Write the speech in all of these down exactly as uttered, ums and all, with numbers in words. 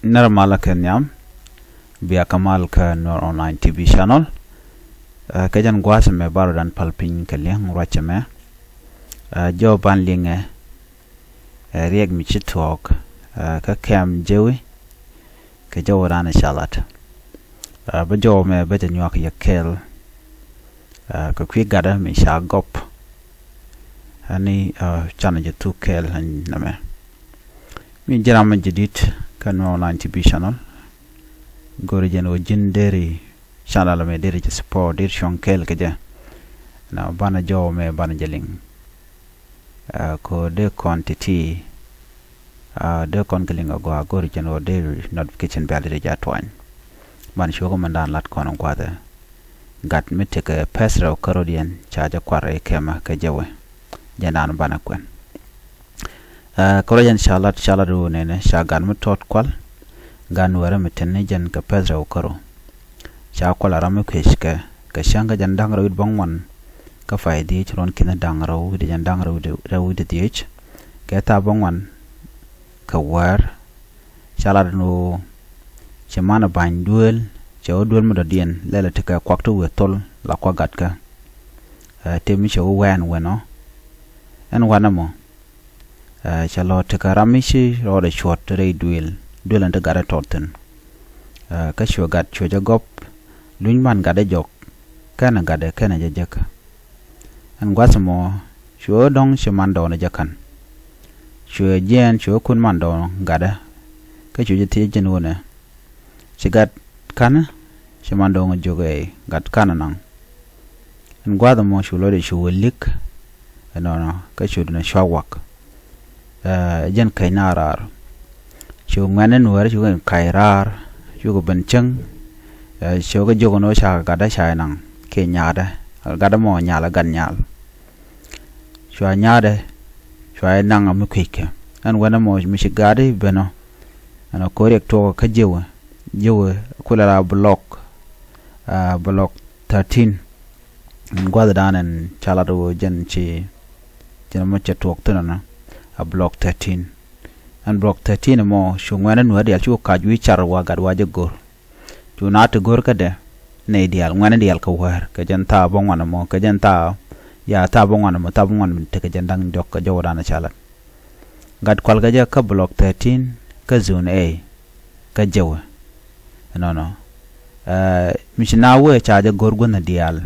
Nɛr malä kɛ nhiam, bia kɛ mal kä Nuer Online T V channel. Ɛ, kɛ jɛn gua̱a̱th ɛmɛ bä rɔ̱dan päl piny kɛ li̱eŋ ruac ɛmɛ. Ɛ, jɔw ban liŋɛ, ɛ, riɛk mi ci tuɔɔk, ɛ, kä kɛm jɛwi kɛ jɔw dan ɛ ca lat. Ɛ, bä jɔw mɛ bä jɛ nyuak yɛ kɛɛl. Ɛ, kɛ kui̱ gatdä mi ca gɔp. Ɛni, ɛ, canɛ jɛ thuk kɛɛl ɛn nɛmɛ. Mi ji̱ ram mi jadid kä Nuer Online T V channel. Go̱ri jɛn ɣöö ji̱n deri channel mi deri jɛ support, deri cuɔ̱ŋ kɛɛl kɛ jɛ. Na banɛ jɔw mɛ banɛ jɛ liŋ. Ɛ, kɛ ɣöö dee kɔn ti̱ti̱, ɛ, dee kɔn kɛ liŋ agɔaa, go̱ri jɛn ɣöö deri notification bell deri jɛ a tuany. Banɛ cuɔ̱ŋ mɛn dan lat kɔn gua̱a̱thɛ. Gat mi tekɛ pɛth rɛw kärɔ̱diɛn ca jɛ kuar i̱ kɛmɛ kɛ jɛ wee. Jɛn dan banɛ kuɛn. Ɛ, kärɔ̱diɛn ca lat, ca lat wee nɛnɛ, ca gat mi tɔt kual. Gat Nuɛrɛ mi teni jɛn kɛ pɛth rɛw kärɔ̱. Ca kual a ram mi kuec kɛ, kɛ cäŋ kä jɛn da̱ŋ rɛw wi̱cdɛ bäŋuan kä pay dhieec, ruɔ̱n ki̱n da̱ŋ rɛw wi̱cdɛ, jɛn da̱ŋ rɛw wi̱cdɛ, rɛw wi̱cdɛ dhieec. Kɛ thaa bäŋuan kɛ wäär. Ca lat ni ɣöö ci manɛ ba̱ny duëël, cɛ ɣöö duëël mi dɔ̱diɛn lɛlɛ tekɛ kuak ti wëë thol la kuak gatkä. Ɛ, tëë mi cɛ ɣöö wɛɛn wënɔ. Ɛn wanɛ mɔ, ɛ, cɛ lɔ tekɛ ram mi ci rɔɔdɛ cuɔ̱t rɛy duëël, duëël ɛn ti gatdɛ tɔt thi̱n. Ɛ, kä cuɛ gat cuɛ jɛ gɔp, luny man gatdɛ jɔk, kɛnɛ gatdɛ kɛnɛ jɛ jek. Ɛn gua̱th mɔ, cuɛ ɣöö dɔ̱ŋ ci man dɔɔnɛ jɛ ka̱n. Cuɛ jiɛɛn, cuɛ ɣöö kun man dɔɔnɛ gatdä. Kä cuɛ jɛ thiec jɛn ɣöö nɛ, ci gat ka̱n, ci man dɔɔnɛ jök ɛ gat ka̱n naŋ. Ɛn gua̱th mɔ cu lɔcdɛ cu wä lik. Ɛnɔnɔ, kä cu dun ɛ cua wak. Ɛ, jɛn kɛc na raar. Cu ŋuɛ̈tni Nuɛɛr, cu kɛ kac raar, cu kɛ ben cäŋ. Ɛ, cu kɛ jiök ɛn ɣöö ca gatdä ca jɛ naŋ kiɛ nyaatdä. Gatdä mɔ nyal, ɛ gat nyal. Cua nyaatdɛ, cua jɛ naŋ mi kui̱ckɛ. Ɛn wanɛ mɔ mi ci gatdi ben ɔ. Ɛn ɣöö riɛk tuɔɔk kä jɛwɛ, jɛwɛ kulɛ la block, ɛ, block thirteen. Ɛn gua̱thdan ɛn ca lat ɣöö jɛn ci, jɛn mɔ cɛ tuɔɔk thi̱n ɛnɔ, a block thirteen. Ɛn block thirteen ɛmɔ cu ŋuɛ̈tni Nuɛɛr diaal, cu kac wi̱i̱ car wa gat wa jɛ go̱r. Cu na ti go̱r kädɛ, nɛy diaal, ŋuɛ̈tni diaal kɛ wäär, kɛ jɛn thaa bäŋuan ɛmɔ, kɛ jɛn thaa, ya thaa bäŋuan ɛmɔ, thaa bäŋuan ɛmɔ tekɛ jɛn da̱ŋ diɔ̱k kɛ jɔwdan ca lat. Gat kual kɛ jɛ kä block thirteen, kä zone A, kä jɛwɛ. Ɛnɔnɔ. Ɛ, mi ci na wee ca jɛ go̱r guänh diaal,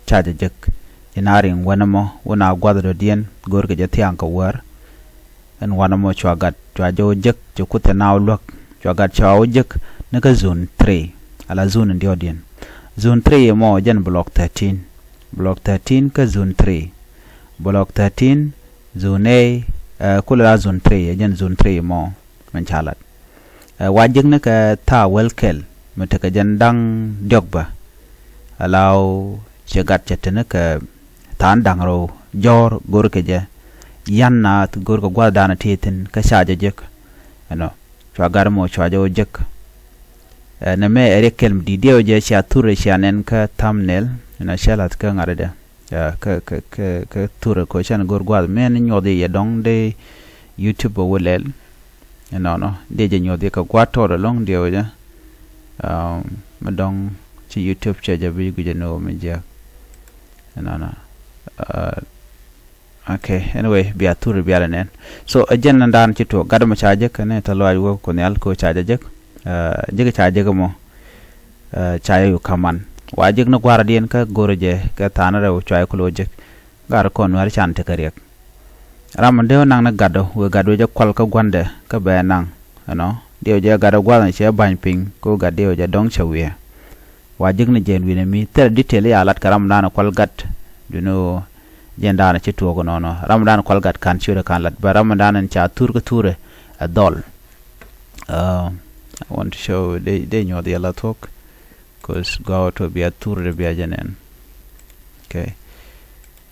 ca jɛ jek. Ci na riŋ wanɛ mɔ, wä na gua̱th dɔ̱diɛn, go̱r kɛ jɛ thia̱a̱ŋ kɛ wäär. Ɛn wanɛ mɔ cua gat, cua jɛ wä jek, ci kuth ɛ na wä luäk. Cua gat cua wä jek, ni kä zone three, ala zone in diɔ̱ɔ̱diɛn. Zone three ɛmɔ, jɛn block thirteen. Block thirteen kä zone three. Block thirteen, zone A, ɛ, kulɛ la zone three, ɛ jɛn zone three ɛmɔ. Min ca lat. Ɛ, wa jek ni kɛ thaa wäl kɛl mi tekɛ jɛn da̱ŋ diɔ̱k bä. Ala ɣöö cɛ gat cɛ te ni kɛ tha̱a̱ŋ da̱ŋ rɛw jɔ̱ɔ̱r go̱r kɛ jɛ. Yan na go̱r kɛ gua̱thdan ti thi̱n kä ca jɛ jek. Ɛnɔ, cua gat mɔ cua jɛ wä jek. Ɛ, nɛmɛ ɛ riɛk kɛl mi di̱i̱t, diɛw jɛ cia thur cia nɛn kä thumbnail. Ɛnɔ, cɛ la̱th kä ŋa̱t dɛ. Ya, kä, kä, kä, kä thurɛ kɔ can go̱r gua̱th mɛn nyuɔth yɛ dɔ̱ŋ dee YouTube a wä lɛl. Ɛnɔnɔ, dee jɛ nyuɔth yɛ kɛ gua̱th tɔɔt ɛlɔ̱ŋ diɛw jɛ. Um, mi dɔ̱ŋ ci YouTube cɛ jɛ bi guic ɛn ɣöö mi jiääk. Ɛnɔnɔ. Uh, okay, anyway, bia thurɛ bia lɛ nɛn. So, ɛ jɛn ni daan ci tuɔɔk, gat mɔ ca jek, ɛn ɛ tɛ lɔaac wä Kuoth Nhial kɛ ɣöö ca jɛ jek. Uh, jek ca jek mɔ. Ɛ, ca yɛ yu kaman. Wa jek ni gua̱a̱r diɛn kä go̱rɛ jɛ kɛ tha̱a̱n rɛw cua yɛ kulɛ wä jek. Gaar kɔn Nuɛɛr can tekɛ riɛk. Ram mi dee wä naŋ ni gatdɔ, wëë gatdɔ jɛ kual kä gua̱ndɛ kä bɛ naŋ. Ɛnɔ, diɛw jɛ gatdɔ gua̱a̱th ni cɛ ba̱ny piny, kä wëë gat diɛw jɛ dɔ̱ŋ cɛ wiɛ. Wa jek ni jɛn wi̱nɛ mi, thilɛ detail ya lat kɛ ram dan kual gat. Duno jɛn dan ci tuɔɔk nɔnɔ. Ram dan kual gat kan ciötdɛ kan lat. Bɛ ram dan ca thur kä thurɛ, ɛ dhɔl. Uh, I want to show dee, dee nyuɔth yɛ la thuɔ̱k. Cause gɔaa tɔ bia thur dee bia jɛ nɛn. Okay.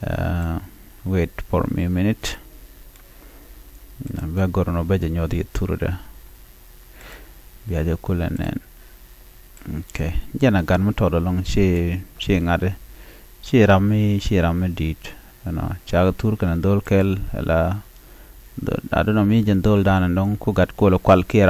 Uh, wait for me a minute. Na bɛ gɔr nɔ bɛ jɛ nyuɔth yɛ thur dee. Bia jɛ kulɛ nɛn. Okay. Jɛn a gat mi tɔt ɛlɔ̱ŋ ci, ci ŋa̱t. Ci ram mi, ci ram mi di̱i̱t. Ɛnɔ, cakɛ thur kɛnɛ dhol kɛl, ɛla, I don't know, mi jɛn dhol dan ɛn dɔ̱ŋ ku gat kuɔl kual kiɛ ram